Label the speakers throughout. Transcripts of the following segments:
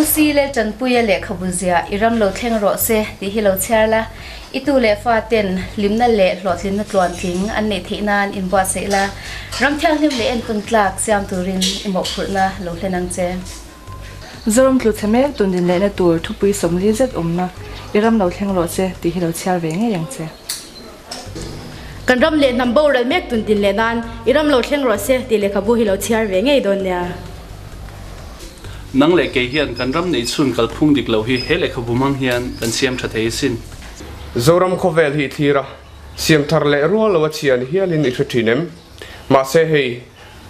Speaker 1: Pu Si leh Tanpuia lehkhabu ziah i ram lo thleng rawh se tih hi lo chhiar la, i tu leh fa ten hlimna leh hlawhtlinna tluantling an neih theih nan inbuatsaih la, ram thianghlim leh entawn tlak siam turin i mawhphurhna lo hlen ang che.
Speaker 2: Zoram tlu chhe mek tun din lehna tur thupui 40 zet awmna i ram lo thleng rawh se tih hi lo chhiar ve ngei ang che.
Speaker 3: Kan ram leh hnam boral mek tun din leh nan i ram lo thleng rawh se tih lehkhabu hi lo chhiar ve ngei dawn nia.
Speaker 4: Nang leh kei hian kan ram neih chhun kalphung dik loh hi he lehkhabu hmang hian kan siam tha thei asin.
Speaker 5: Zoram khawvel hi i thlir a, siam thar leh rual lo a chhia ni hialin i hre thin em? Mahse hei,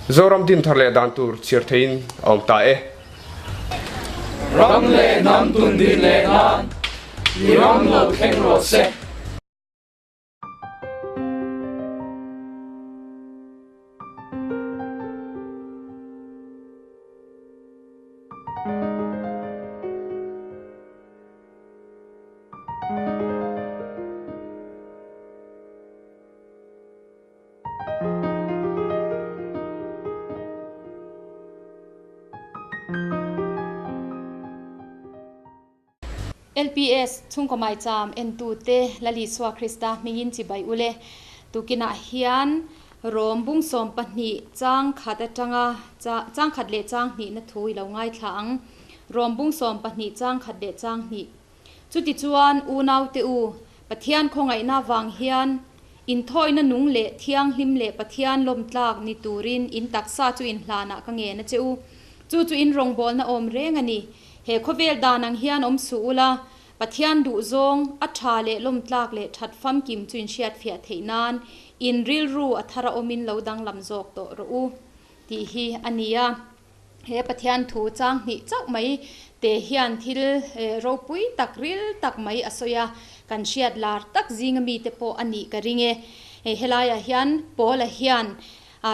Speaker 5: Zoram din thar leh dan tur chhiar theiin a awm ta e.
Speaker 6: Ram leh hnam tun din leh nan i ram lo thleng rawh se.
Speaker 3: LPS chhungkaw maicham entute Lal Isua Krista hmingin chibai ule. Tukinah hian Rom bung 12 chang khat atanga chang khat leh chang hnihna thu i lo ngaithla ang. Rom bung 12 chang khat leh chang hnih. Chutichuan unaute u, Pathian khawngaihna vang hian inthawina nung leh thianghlim leh Pathian lawmtlak ni turin in taksa chu inhlanah ka ngen a che u. Chu chu in rawngbawlna awm reng a ni. He khawvel dan ang hian awm suh ula, Pathian duhzawng, a tha leh lawmtlak leh that famkim chu inhriatfiah theih nan in rilru a thar a awmin lo danglam zawk tawh rawh u tih hi a ni a. He Pathian thu chang hnih chauh mai te hian thil ropui tak ril tak mai a sawi a, kan hriat lar tak zinga mite pawh a nih ka ring e. Helaiah hian Paula hian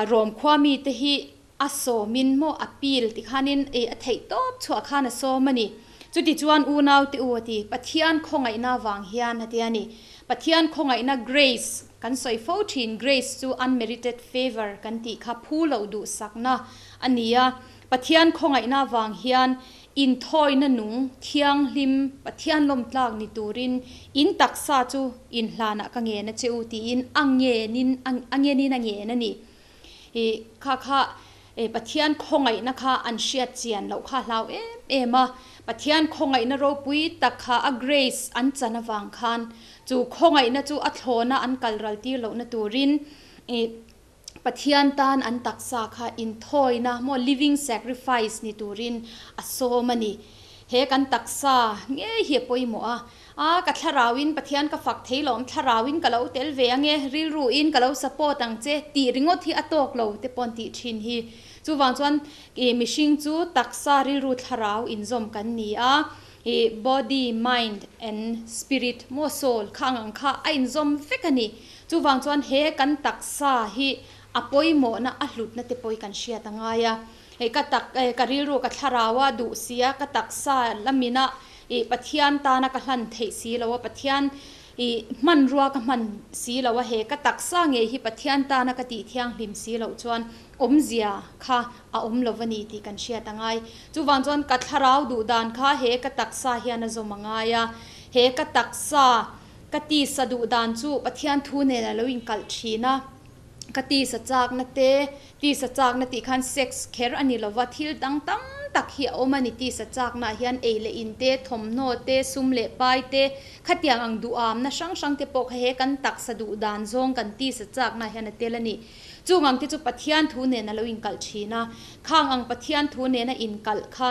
Speaker 3: Rom khua mite hi A sawmin maw a pil ti khanin ei a theih tawp chhuah khan a sawm a ni. Chuti chuan unau te u a ti, Pathian khawngaihna vang hian a ti a ni. Pathian khawngaihna grace kan sawi fo thin, grace chu unmerited favour kan tih kha phu loh duhsakna a ni a. Pathian khawngaihna vang hian inthawina nung thianghlim Pathian lawmtlak ni turin in taksa chu inhlanah ka ngen a che u tiin a ngenin a ngenin a ngen a ni. I kha kha e Pathian khawngaihna kha an hriat chian loh kha hlau em em a, Pathian khawngaihna ropui tak kha a grace an chan avang khan chu khawngaihna chu a thlawna an kal ral tir lohna turin i Pathian tan an taksa kha inthawina maw living sacrifice ni turin a sawm a ni. He kan taksa ngei hi a pawimawh a, A, ka thlarauin Pathian ka fak thei lawm, thlarauin ka lo tel ve ange, rilruin ka lo support ang che tih ringawt hi a tawk lo te paw'n tih thin hi. Chuvang chuan ih mihring chu taksa rilru thlarau inzawm kan ni a, ih body, mind and spirit maw soul kha ang ang kha a inzawm vek a ni. Chuvang chuan he kan taksa hi a pawimawhna a hlutna te pawh hi kan hriat a ngai a. Hei ka tak ka rilru ka thlarau a duh si a, ka taksa lamina ih Pathian tana ka hlan theih si lo a, Pathian ih hmanrua ka hman si lo a, he ka taksa ngei hi Pathian tana ka tih thianghlim si loh chuan awmzia kha a awm lo a ni tih kan hriat a ngai. Chuvang chuan ka thlarau duh dan kha he ka taksa hian a zawm a ngai a, he ka taksa ka tisa duh dan chu Pathian thu nen a lo inkalh thin a. Ka tisa chakna te, tisa chakna tih khan sex kher a ni lova, thil dang tam tak hi a awm a ni. Tisa chaknaah hian ei leh in te, thawmhnaw te, sum leh pai te, khatiang ang duhamna hrang hrang te pawh kha he kan taksa duh dan zawng kan tisa chaknaah hian a tel a ni. Chung ang te chu Pathian thu nen a lo inkalh thin a, khang ang Pathian thu nena inkalh kha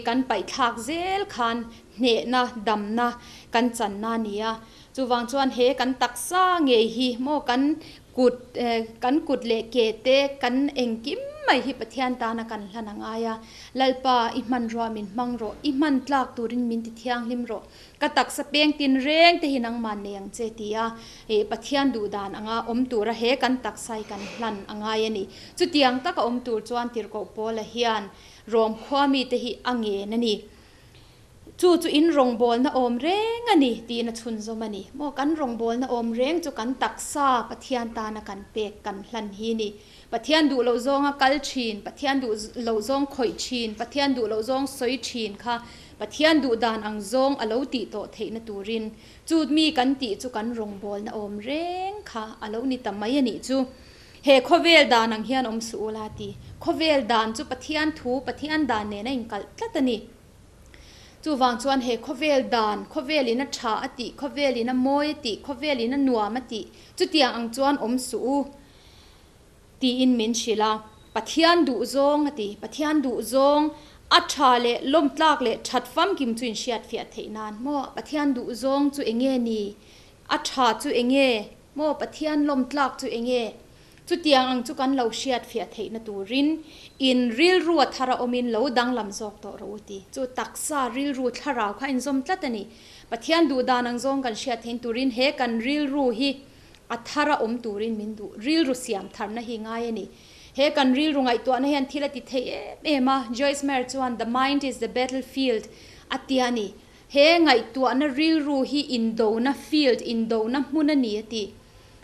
Speaker 3: kan paihthlak zel khan hnehna, damna kan channa a ni a. Chuvang chuan he kan taksa ngei hi maw kan kut kan kut leh ke te kan engkim mai hi Pathian tana kan hlan a ngai a, Lalpa i hmanrua min hmang rawh, i hman tlak turin min ti thianghlim rawh, ka taksa peng tin reng te hi nangmah nei ang che ti a, Pathian duh dan anga awm tura he kan taksa hi kan hlan a ngai a ni. Chutiang taka awm tur chuan Tirhkoh Paula hian Rom khua mite hi a ngen a ni. Chu chu in rawngbawlna awm reng a ni tiin a chhunzawm a ni. Maw kan rawngbawlna awm reng chu kan taksa Pathian tana kan pek kan hlan hi ni. Pathian duh loh zawnga kal thin, Pathian duh loh zawng khawih thin, Pathian duh loh zawng sawi thin kha Pathian duh dan ang zawng a lo tih tawh theihna turin chu mi kan tih chu kan rawngbawlna awm reng kha a lo ni ta mai a nih chu. He khawvel dan ang hian awm suh ula ti. Khawvel dan chu Pathian thu, Pathian dan nen a inkalh tlat a ni. Chuvang chuan he khawvel dan, khawvelin a tha a tih, khawvelin a mawi a tih, khawvelin a nuam a tih, chutiang ang chuan awm suh u tiin min hrilh a. Pathian duh zawng a ti. Pathian duh zawng a tha leh lawmtlak leh that famkim chu inhriatfiah theih nan maw? Pathian duh zawng chu enge ni? A tha chu enge? Maw Pathian lawmtlak chu enge? Chutiang ang chu kan lo hriatfiah theihna turin in rilru a thar a awmin lo danglam zawk tawh rawh u ti. Chu taksa rilru thlarau kha a inzawm tlat a ni. Pathian duhdan ang zawng kan hriat thein turin he kan rilru hi a thar a awm turin min duh. Rilru siam tharna hi ngai a ni. He kan rilru ngaihtuahna hian thil a ti thei em em a. Joyce Meyer chuan The mind is the battlefield a tia a ni. He ngaihtuahna rilru hi indona field, indona hmun a ni a ti.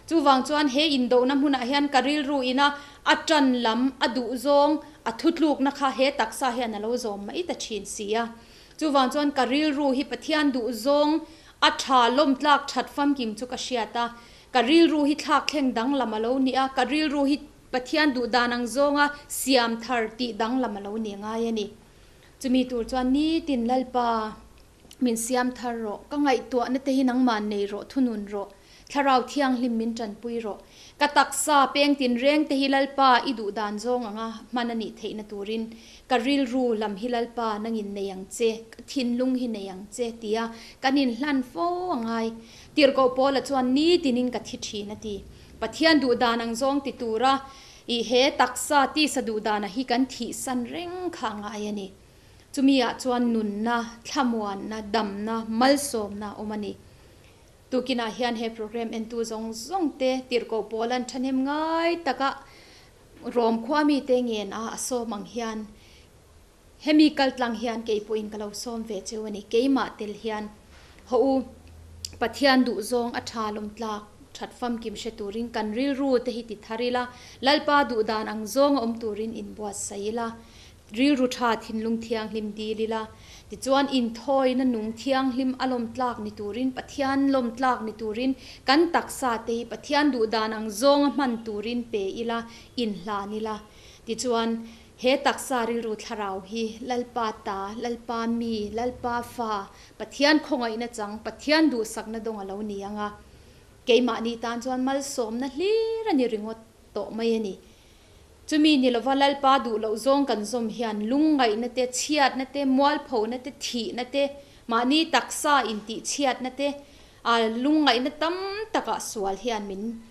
Speaker 3: Chuvang chuan he indona hmunah hian ka rilru ina a tan lam, a duhzawng, a thutlukna kha he taksa hian a lo zawm mai ta thin si a. Chuvang chuan ka rilru hi Pathian duhzawng, a tha lawmtlak that famkim chu ka hriat a. Ka rilru hi thlak thleng danglam a lo ni a, ka rilru hi Pathian duhdan ang zawnga siam thar tih danglam a lo ni ngai a ni. Chumi tur chuan nitin Lalpa min siam thar rawh, ka ngaihtuahna te hi nangmah nei rawh, thunun rawh, Thlarau Thianghlim min tanpui rawh. Ka taksa peng tinreng te hi Lalpa i duh dan zawng anga hman a nih theihna turin ka rilru lam hi Lalpa nangin nei ang che, ka thinlung hi nei ang che tia kan inhlan fo a ngai. Tirhkoh Paula chuan nitinin ka thi thin a ti. Pathian duh dan ang zawng ti tura I he taksa tisa duhdana hi kan thihsan reng kha a ngai a ni. Chumi ah chuan nunna, thlamuanna, damna, malsawmna a awm a ni. Tukinah hian he program entu zawng zawng te tirhkoh pawl an thahnem ngai taka Rom khua mite ngen a a sawm ang hian hemi kaltlang hian kei pawhin ka lo sawm ve cheu a ni. Keimah tel hian haw u, Pathian duhzawng a tha lawmtlak that famkim hre turin kan rilru te hi ti thar ila, Lalpa duhdan ang zawng a awm turin inbuatsaih ila, rilru tha thinlung thianghlim dil ila, tichuan inthawina nung thianghlim a lawmtlak ni turin, Pathian lawmtlak ni turin kan taksa te hi Pathian duhdan ang zawng a hman turin pe ila, inhlan ila, tichuan He taksa rilru thlarau hi Lalpa ta, Lalpa mi, Lalpa fa, Pathian khawngaihna chang, Pathian duhsakna dawng a lo ni ang a. Keimahni tan chuan malsawmna hlir a ni ringawt tawh mai a ni. Chumi ni lova Lalpa duh loh zawng kan zawm hian lungngaihna te, chhiatna te, mualphona te, thihna te, mahni taksa intihchhiatna te, a lungngaihna tam takah sual hian min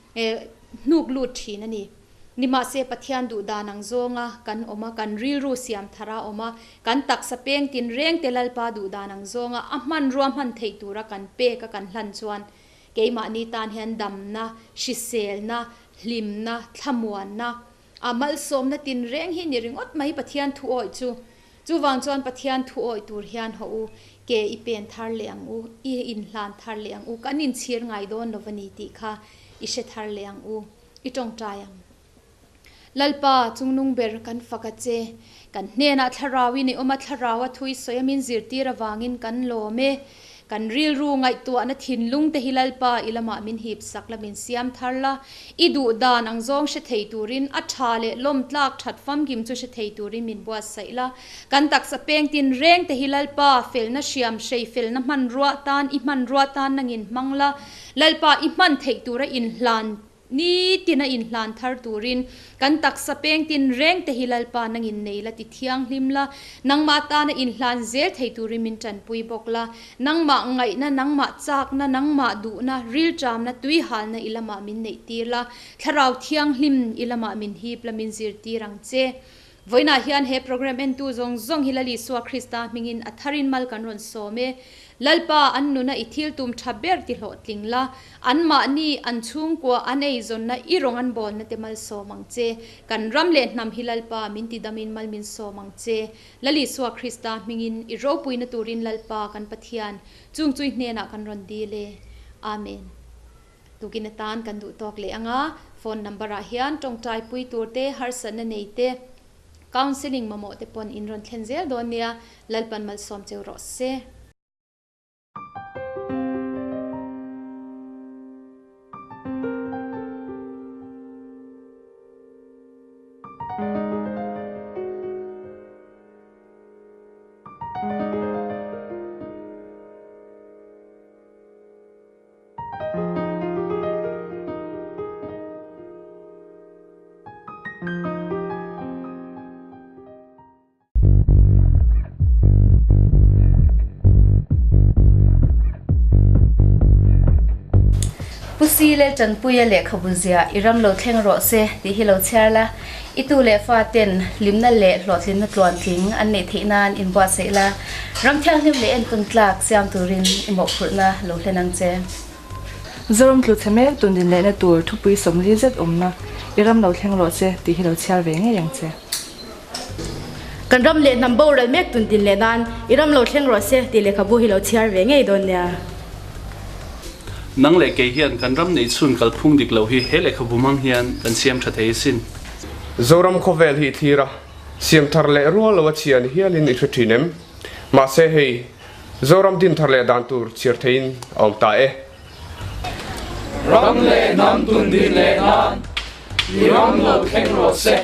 Speaker 3: hnuk lut thin a ni. Nimahse Pathian duh dan ang zawnga kan awm a, kan rilru siam thar a awm a, kan taksa peng tinreng te Lalpa duh dan ang zawnga a hmanrua hman theih tura kan pek a kan hlan chuan keimahni tan hian damna, hriselna, hlimna, thlamuanna, a malsawmna tinreng hi ni ringawt mai Pathian thu awih chu. Chuvang chuan Pathian thu awih tur hian haw u, ke i pen thar leh ang u, i inhlan thar leh ang u, kan inchhir ngai dawn lo va ni tih kha i hre thar leh ang u. I tawngtai ang. Lalpa, chungnung ber kan fak a che. Kan hnenah thlarauin i awm a, thlarau a thui sawi a min zirtir avangin kan lawm e. Kan rilru ngaihtuahna thinlung te hi Lalpa i lamah min hip sak la, min siam thar la. I duh dan ang zawng hre thei turin, a tha leh lawm tlak that famkim chu hre thei turin min buatsaih la. Kan taksa peng tinreng te hi Lalpa felna hriam hrei felna hmanrua tan i hmanrua tan nangin hmang la. Lalpa i hman theih tura inhlan Nitin a inhlan thar turin kan taksa peng tinreng te hi Lalpa nangin nei la ti thianghlim la, nangmah tana inhlan zel thei turin min tanpui bawk la, nangmah ngaihna, nangmah chakna, nangmah duhna, rilṭamna, tuihalna i lamah min neih tir la, Thlarau Thianghlim i lamah min hip la min zirtir ang che. Vawiinah hian he program entu zawng zawng hi Lal Isua Krista hmingin a tharin mal kan rawn sawm e. Lalpa, an nuna i thil tum tha ber ti hlawhtling la, anmahni, an chhungkua, an eizawnna, i rawng an bawlna te malsawm ang che. Kan ram leh hnam hi Lalpa, min ti damin mal min sawm ang che. Lal Isua Krista hmingin i ropuina turin Lalpa kan Pathian, chung chu i hnenah kan rawn dil e. Amen. Tukin atan kan duh tawk leh anga, phone number ah hian tawngtai pui tur te, harsatna nei te, counselling mamawh te pawn in rawn thlen zel dawn nia, Lalpan malsawm cheu rawh se.
Speaker 1: Pu Si leh Tanpuia lehkhabu ziah i ram lo thleng rawh se tih hi lo chhiar la, i tu leh fa ten hlimna leh hlawhtlinna tluantling an neih theih nan inbuatsaih la, ram thianghlim leh entawn tlak siam turin i mawhphurhna lo hlen ang che.
Speaker 2: Zoram tlu chhe mek tun din lehna tur thupui 40 zet awmna i ram lo thleng rawh se tih hi lo chhiar ve ngei ang che.
Speaker 7: Kan ram leh hnam boral mek tun din leh nan i ram lo thleng rawh se tih lehkhabu hi lo chhiar ve ngei dawn nia.
Speaker 4: Nang leh kei hian kan ram neih chhun kalphung dik loh hi he lehkhabu hmang hian kan siam tha thei asin.
Speaker 5: Zoram khawvel hi i thlir a, siam thar leh rual lo a chhia ni hialin i hre thin em? Mahse hei, Zoram din thar leh dan tur chhiar theiin a awm ta e.
Speaker 6: Ram leh hnam tun din leh nan i ram lo thleng rawh se.